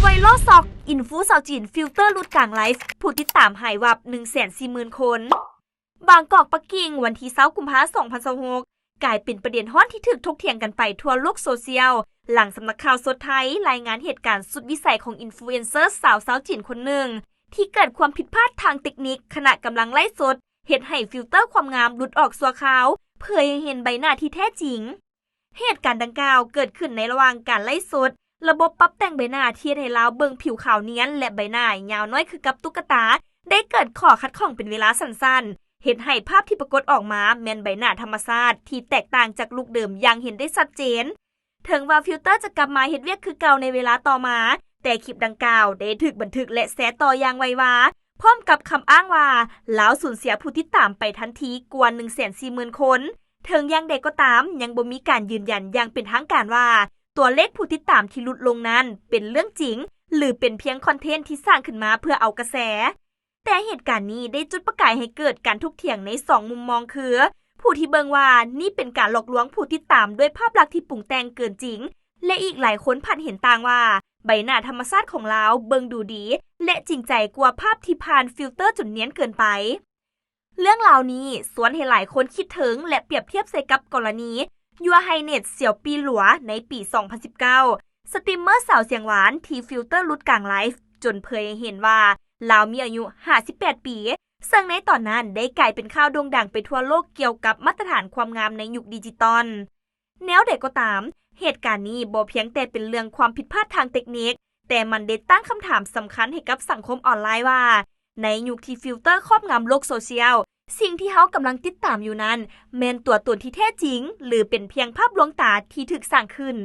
ໄວຣັລຊັອກ ອິນຟູຊາວຈີນຟິວເຕີຫຼຸດກາງໄລຟ໌ ຜູ້ຕິດຕາມຫາຍວັບ ໜຶ່ງແສນສີ່ໝື່ນຄົນ. ບາງກອກ ປັກກິ່ງ ວັນທີຊາວ ກຸມພາ ສອງພັນຊາວຫົກ ກາຍເປັນປະເດັນຮ້ອນທີ່ຖືກຖົກຖຽງກັນໄປທົ່ວໂລກໂຊຊຽວ ຫຼັງສຳນັກຂ່າວສົດໄທລາຍງານເຫດການສຸດວິໄສຂອງອິນຟລູເອັນເຊີສາວຊາວຈີນຄົນໜຶ່ງ ທີ່ເກີດຄວາມຜິດພາດທາງເຕັກນິກຂະນະກຳລັງໄລຟ໌ສົດ ເຮັດໃຫ້ຟິວເຕີຄວາມງາມຫຼຸດອອກຊົ່ວຄາວ ເຜີຍໃຫ້ເຫັນໃບໜ້າທີ່ແທ້ຈິງ. ເຫດການດັ່ງກ່າວເກີດຂຶ້ນໃນລະຫວ່າງການໄລຟ໌ສົດ, ລະບົບປັບແຕ່ງໃບໜ້າທີ່ເຮັດໃຫ້ລາວເບິ່ງຜິວຂາວນຽນ ແລະ ໃບໜ້າຍາວນ້ອຍຄືກັບຕຸກກະຕາ ໄດ້ເກີດຂໍ້ຂັດຂ້ອງເປັນເວລາສັ້ນໆ, ເຮັດໃຫ້ພາບທີ່ປາກົດອອກມາແມ່ນໃບໜ້າທຳມະຊາດທີ່ແຕກຕ່າງຈາກລຸກເດີມຢ່າງເຫັນໄດ້ຊັດເຈນ. ເຖິງວ່າຟິວເຕີຈະກັບມາເຮັດວຽກຄືເກົ່າໃນເວລາຕໍ່ມາ, ແຕ່ຄລິບດັ່ງກ່າວໄດ້ຖືກບັນທຶກ ແລະ ແຊຕໍ່ຢ່າງໄວວາ, ພ້ອມກັບຄຳອ້າງວ່າ ລາວສູນເສຍຜູ້ຕິດຕາມໄປທັນທີກວ່າ ໜຶ່ງແສນສີ່ໝື່ນຄົນ. ເຖິງຢ່າງໃດກໍຕາມ, ຍັງບໍ່ມີການຢືນຢັນຢ່າງເປັນທາງການວ່າ ຕົວເລກຜູ້ຕິດຕາມທີ່ຫຼຸດລົງນັ້ນເປັນເລື່ອງຈິງ ຫຼື ເປັນພຽງຄອນເທັນທີ່ສ້າງຂຶ້ນມາເພື່ອເອົາກະແສ. ແຕ່ເຫດການນີ້ໄດ້ຈຸດປະກາຍໃຫ້ເກີດການຖົກຖຽງໃນສອງມຸມມອງ ຄື ຜູ້ທີ່ເບິ່ງວ່ານີ້ເປັນການຫຼອກລວງຜູ້ຕິດຕາມດ້ວຍພາບລັກທີ່ປຸງແຕ່ງເກີນຈິງ ແລະ ອີກຫຼາຍຄົນພັດເຫັນຕ່າງວ່າ ໃບໜ້າທຳມະຊາດຂອງລາວເບິ່ງດູດີ ແລະ ຈິງໃຈກວ່າພາບທີ່ຜ່ານຟິວເຕີຈົນນຽນເກີນໄປ. ເລື່ອງລາວນີ້ຊວນໃຫ້ຫຼາຍຄົນຄິດເຖິງ ແລະ ປຽບທຽບໃສ່ກັບກໍລະນີ Your Highness ສຽວປີຫຼວ ໃນປີສອງພັນສິບເກົ້າ ສະຕຣີມເມີສາວສຽງຫວານທີ່ຟິວເຕີຫຼຸດກາງໄລຟ໌ ຈົນເຜີຍໃຫ້ເຫັນວ່າລາວມີອາຍຸຫ້າສິບແປດປີ, ເຊິ່ງໃນຕອນນັ້ນໄດ້ກາຍເປັນຂ່າວໂດ່ງດັງໄປທົ່ວໂລກກ່ຽວກັບມາດຕະຖານຄວາມງາມໃນຍຸກດິຈິຕອນ. ແນວໃດກໍຕາມ, ເຫດການນີ້ບໍ່ພຽງແຕ່ເປັນເລື່ອງຄວາມຜິດພາດທາງເຕັກນິກ, ແຕ່ມັນໄດ້ຕັ້ງຄຳຖາມສຳຄັນໃຫ້ກັບສັງຄົມອອນລາຍວ່າ ໃນຍຸກທີ່ຟິວເຕີຄອບງຳໂລກໂຊຊຽວ, ສິ່ງທີ່ເຮົາກຳລັງຕິດຕາມຢູ່ນັ້ນ ແມ່ນຕົວຕົນທີ່ແທ້ຈິງ ຫຼື ເປັນພຽງພາບລວງຕາທີ່ຖືກສ້າງຂຶ້ນ?